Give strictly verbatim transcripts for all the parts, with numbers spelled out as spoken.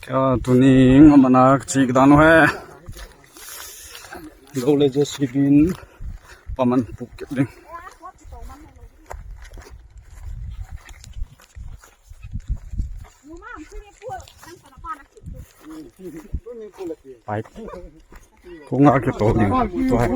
Ka tuni ngam ana ka chi ka dan u he. Gou le J C B in paman puk kit ding. Pai. Ko nga ke to ni. To hai.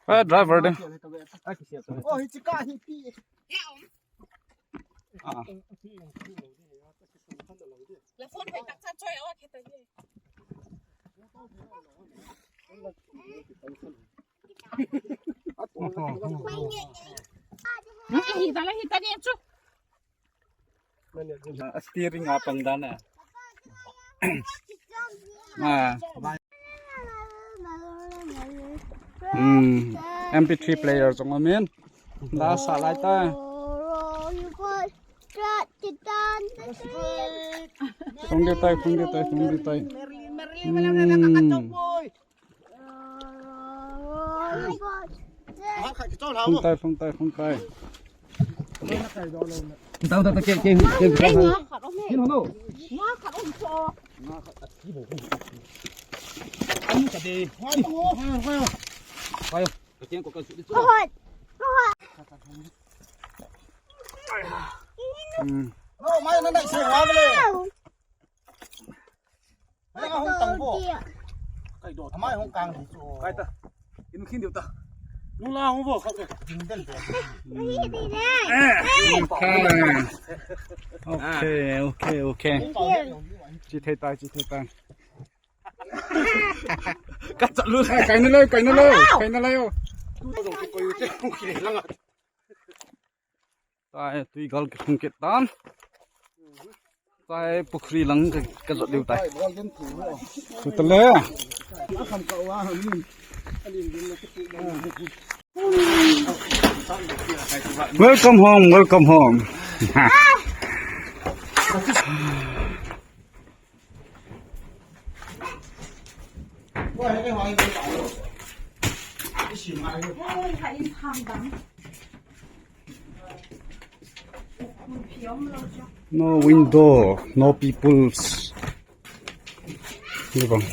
Eh, driver de. Ah. Steering a pang dan a. Ah. Hmm. M P three player jong amin. Da sa lai ta. Khung diu tai, khung diu tai, khung diu tai. Hmm. Khung tai, khung tai, khung tai. Tao, tao, tao, ke, ke, ke, ke. Hin ho no. Nga khat um cho. Nga khat a ki bo. Ani ka de. Hai, hai, hai. Hai. Ka chen ko ka su di chu. Hmm. No, mai na nai se wa le. Mai na hung tang bo. Kai do. Mai hung kang di chu. Kai ta. In khin diu ta. Nu la hung bo ka ke. Ding den de. Okay, okay, okay. Chi thei tai, chi thei tai. Ka chalu le, kai na le, kai na le, kai na le yo. Tai tui gal ka khung kit tan. Tai pukhri lang ka, ka jot diu tai. Chu ta le. Welcome home, welcome home. No window, no peoples. Ni bang.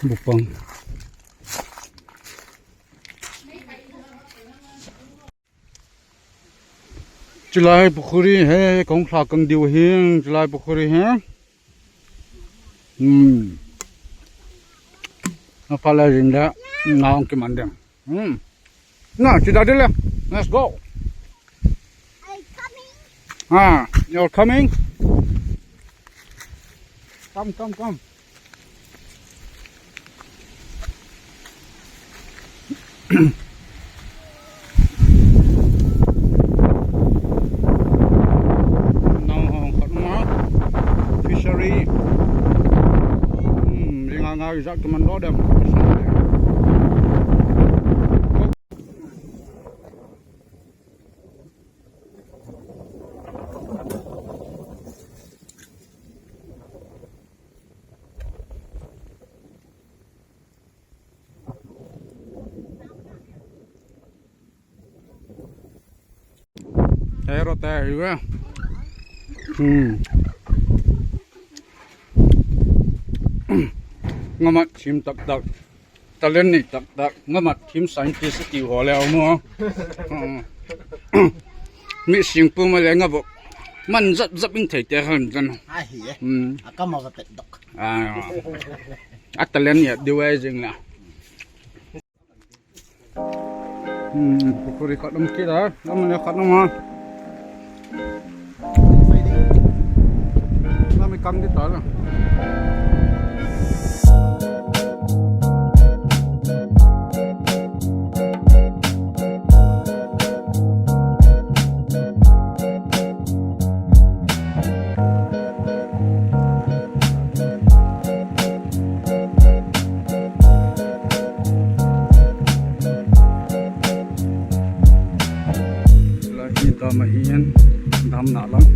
Bupang. Chulai pukhuri hi, kong thla kang diu hi, chulai pukhuri hi. Hmm. Na pala rin da, na ong ki man dem. Hmm. Na, chida dile. Let's go. Are you coming? Ah, you're coming? Come, come, come. Nang hong khat ma fishery. Hmm, ringa nga ijat tu man do dem. Hero ta hive. Hmm. Ngam a chim tak tak. Talent nei tak tak, ngam a thim scientist ti ho le mo. Mi sing pu ma le nga bo. Man zap zap in thei te han jan. Ahi e. Hmm. Akam a va pet dok. Ah. A talent ya di wai jing la. Hmm, pukuri khat um kit a, lam le khat um a. Lam i kang di ta la. Lai hi dam ahi in, dam na lang.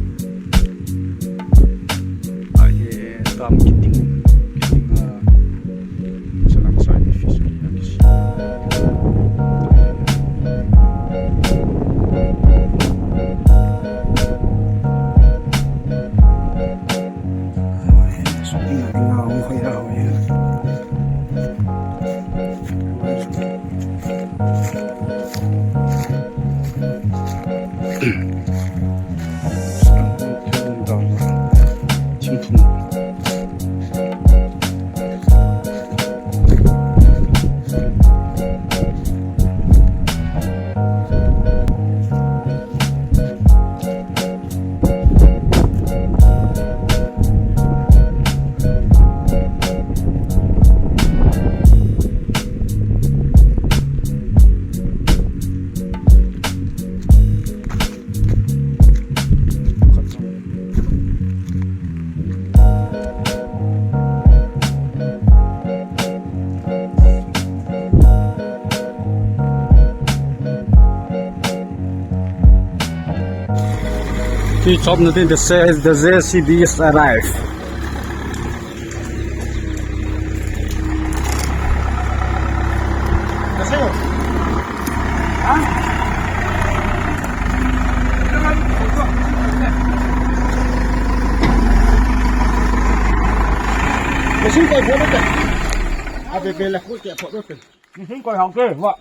Ahi dam kiting, kiting a, salang sai ni fish ki a kisi. Tui chopna ding, the, the J C B is arrived. Machine koi photo te. Abe bela koi ke photo te. Machine koi hang ke wa.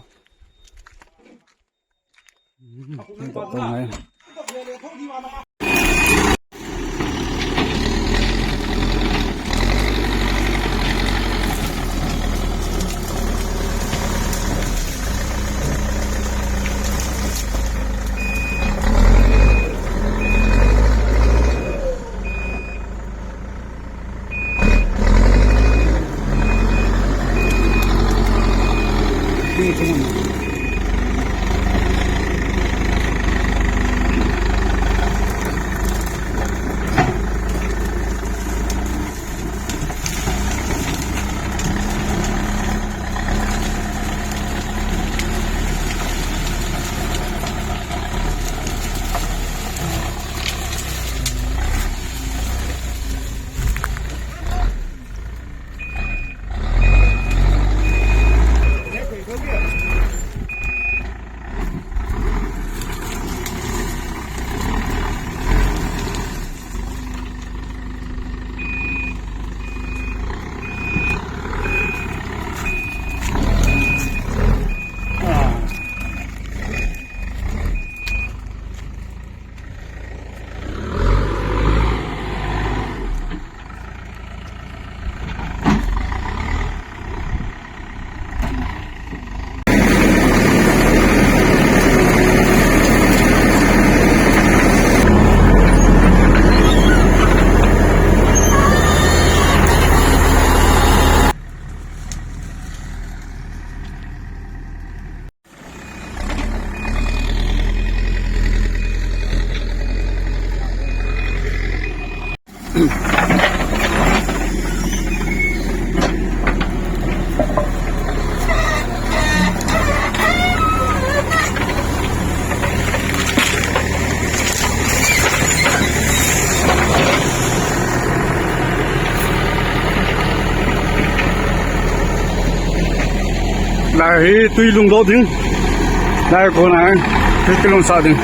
Lai hi tui lungdoh ding. Lai kona hi tui lungsah ding.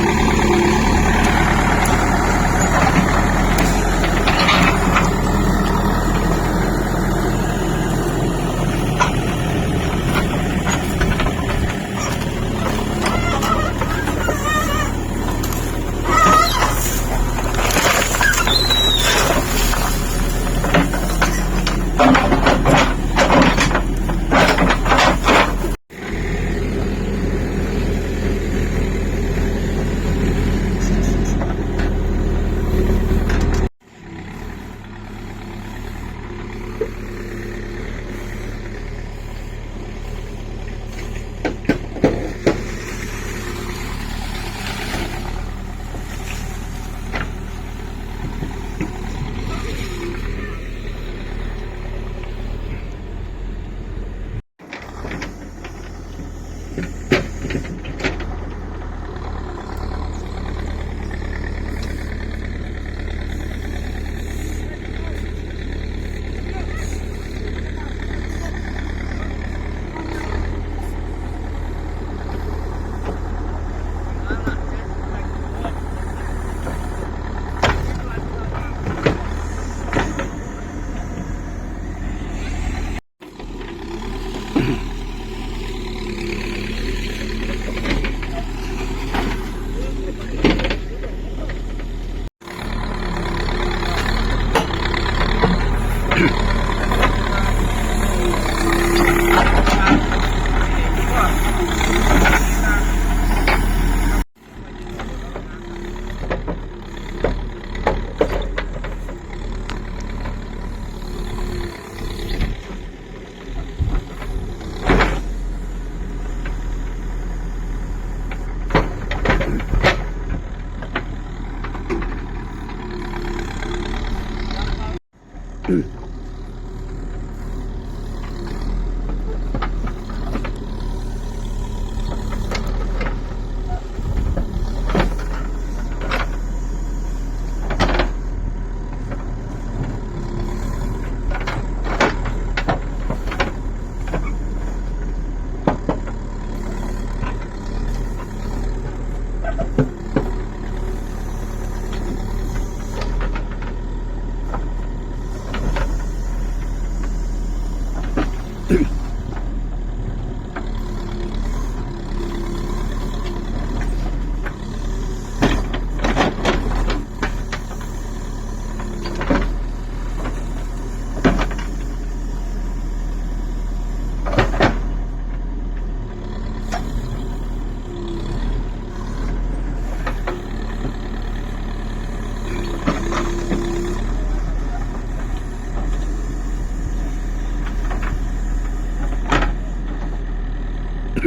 Oh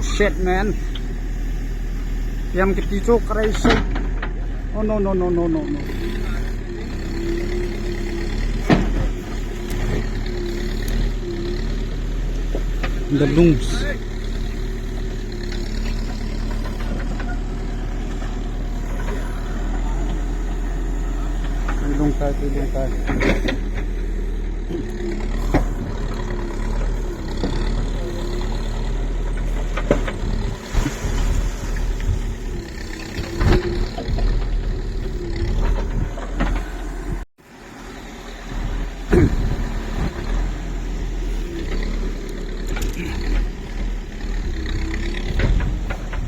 shit, man. Yang kiti cho karai so. Oh no, no, no, no, no, no. The looms. Tuilung tai, tuilung tai.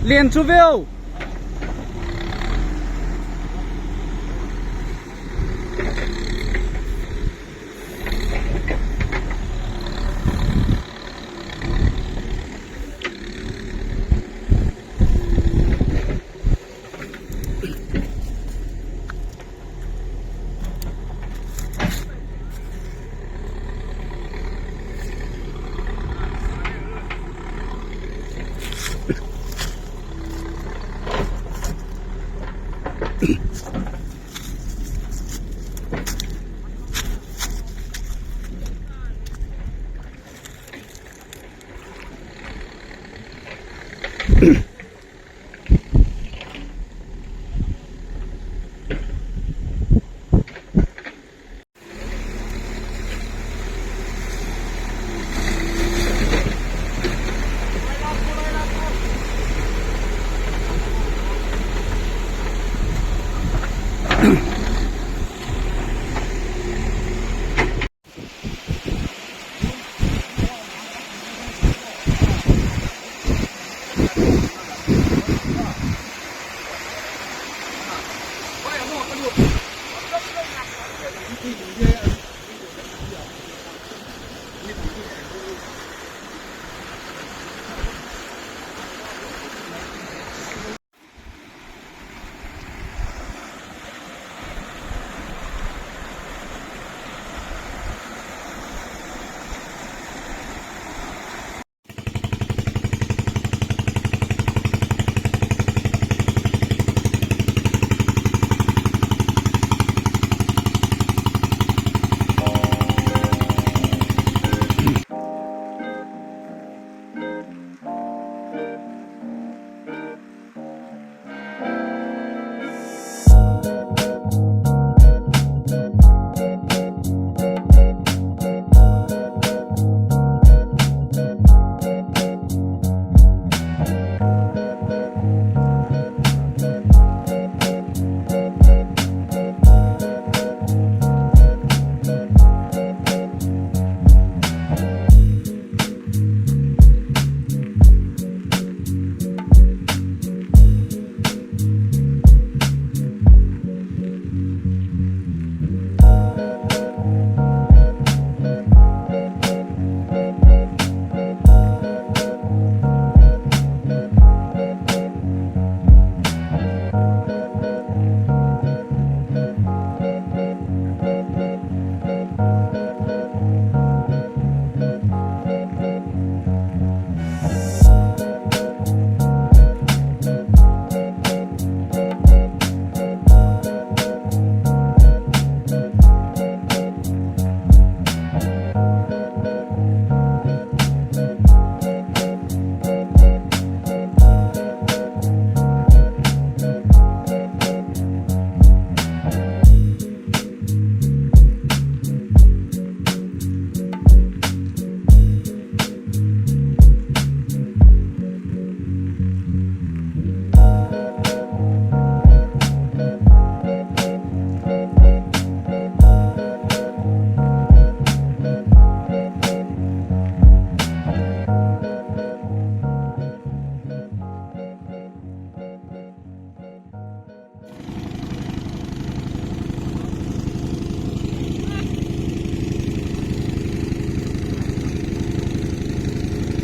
Len chu veu.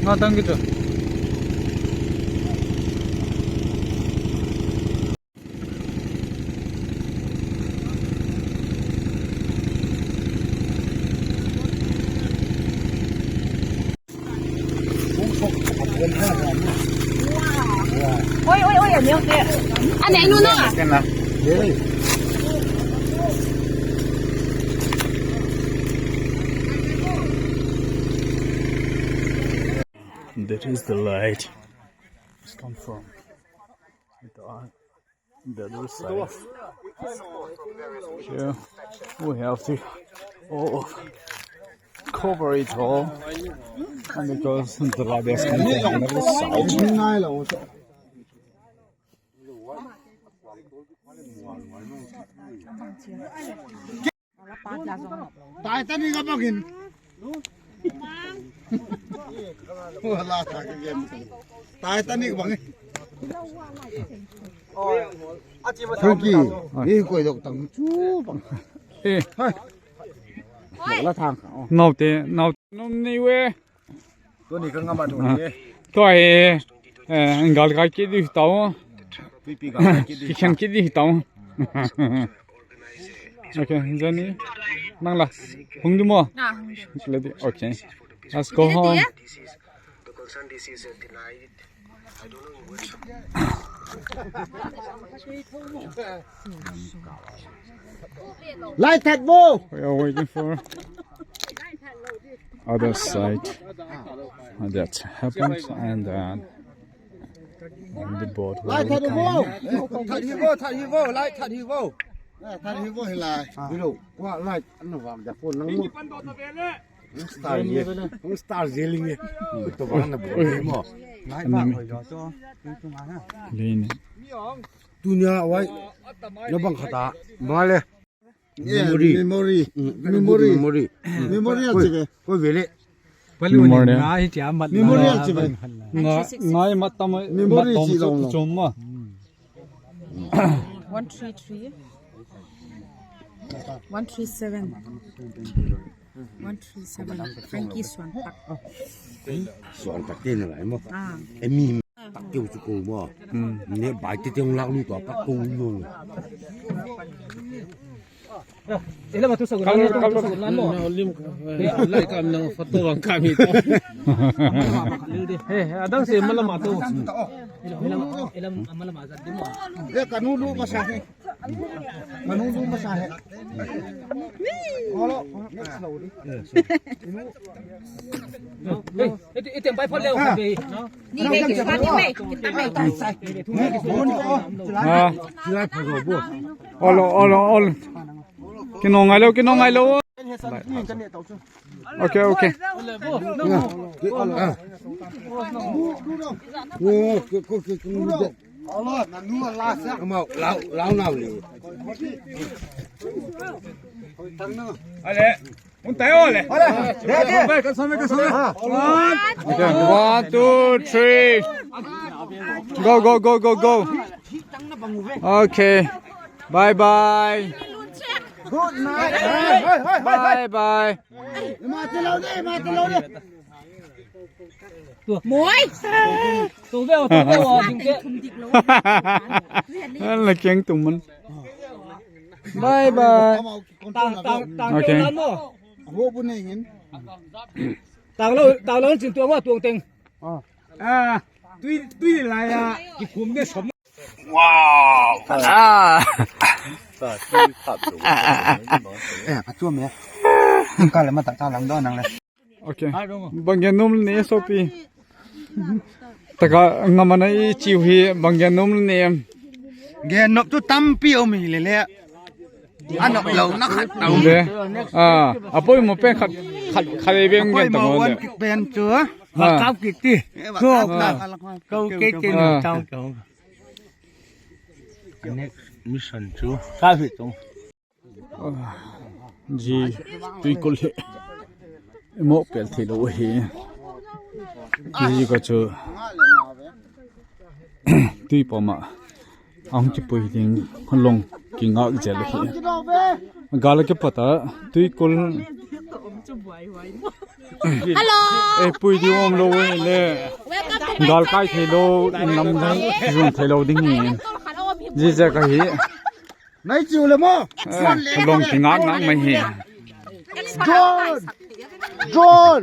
Nga tang kito. Oi, oi, oi, ane, ane. Ane, anu na. That is the light. It's come from the, the other side. Here we have to, oh, cover it all. And because the light is coming from the other side. Titanic abang in. Wala sa ka game. Titanic bang in. Thank you. Ni koi dok tang chu bang. Eh. Hai. Wala thang. Nau te, nau nom ni we. Tuni ka ngam a tuni. Tua hi, eh, gal kai kit di tau. Pipi gal kai kit di. Kikhen kit di tau. Okay, Jenny. Nang la. Hung di mo. Ah, hung di. Okay. Let's go home. Light that ball. We are waiting for other side that happens, and then on the board. Light that ball. That he go, that he go, light that he go. That he go, he light. Below. What light? No, what the phone? Star ye. Star ye ling ye. To bang na bo mo. Lai pa ko yo to. Tung tung ha. Lin. Tunia wai. Na bang khata. Male. Memory. Memory. Memory. Memory. Memory a cheve. Ko vele. Memory. Ngai tia mat. Memory a cheve. Nga, ngai mat tam. Memory chi dong. Chom ma. One three three. One three seven. One three seven. Frankie Suan Tak. Suan Tak te na lai mo. Ah. Emi Tak keu chu ko mo. Hmm. Ne bai te te hung lak lu to Pak ko lo. Ele ma tu sa ko. Kalor, kalor. Lim. Lai kam nang photo bang kami to. He, adang se mala ma to. Ele, ele mala ma jat di mo. E kanu lu ma sa he. Manu lu masa he. Olo, next lo di. Ite, ite pai phot leo khat ve. Ni ve ki swan ni ve. Ita ve. Ni ve ki swan ni ve. Ah. Chilai pha lo bo. Olo, olo, olo. Kinong ngai lo, kinong ngai lo. Okay, okay. Ale, un tai ole. Okay, one, two, three. Go, go, go, go, go. Okay. Bye bye. Good night. Bye bye. Mati lo de, mati lo de. Moi. Tu ve, tu ve, wa ding ke. Ala keng tu man. Bye bye. Tang, tang, tang. Okay. Ho bu ne ngin. Tang lo, tang lo chin tu wa tuang teng. Ah, tui, tui lai ya. Ki kum ne som. Wow. Ah. Eh, pha chuam e. Ka le ma ta ta lang do nang le. Okay. Bang gen nom ne sopi. Taka ngamana i chiu hi bang gen nom ne. Gen nop tu tampi om hi le le. Anop lo na khat tau. Le. Ah, apoi mo pen khat, khat, khat e beng gen ta mo le. Pen chu. Ma kap kit ti. Ko ka. Ko ke ke no tau tau. Next mission chu. Ka hi tung. Ji tuikul hi. Mo pel thei lo hi. Ji ka chu. Tui poma. Ahung kipui ding long kingak jel hi. Gal kipat a tuikul. Hello. Eh, pui ding um lo le. Welcome to my channel. Gal kai thei lo, in lam ding, jun thei lo ding hi. Ji ja ka hi. Nai chiu le mo. Eh, long kingak ngak mai hi. John. John.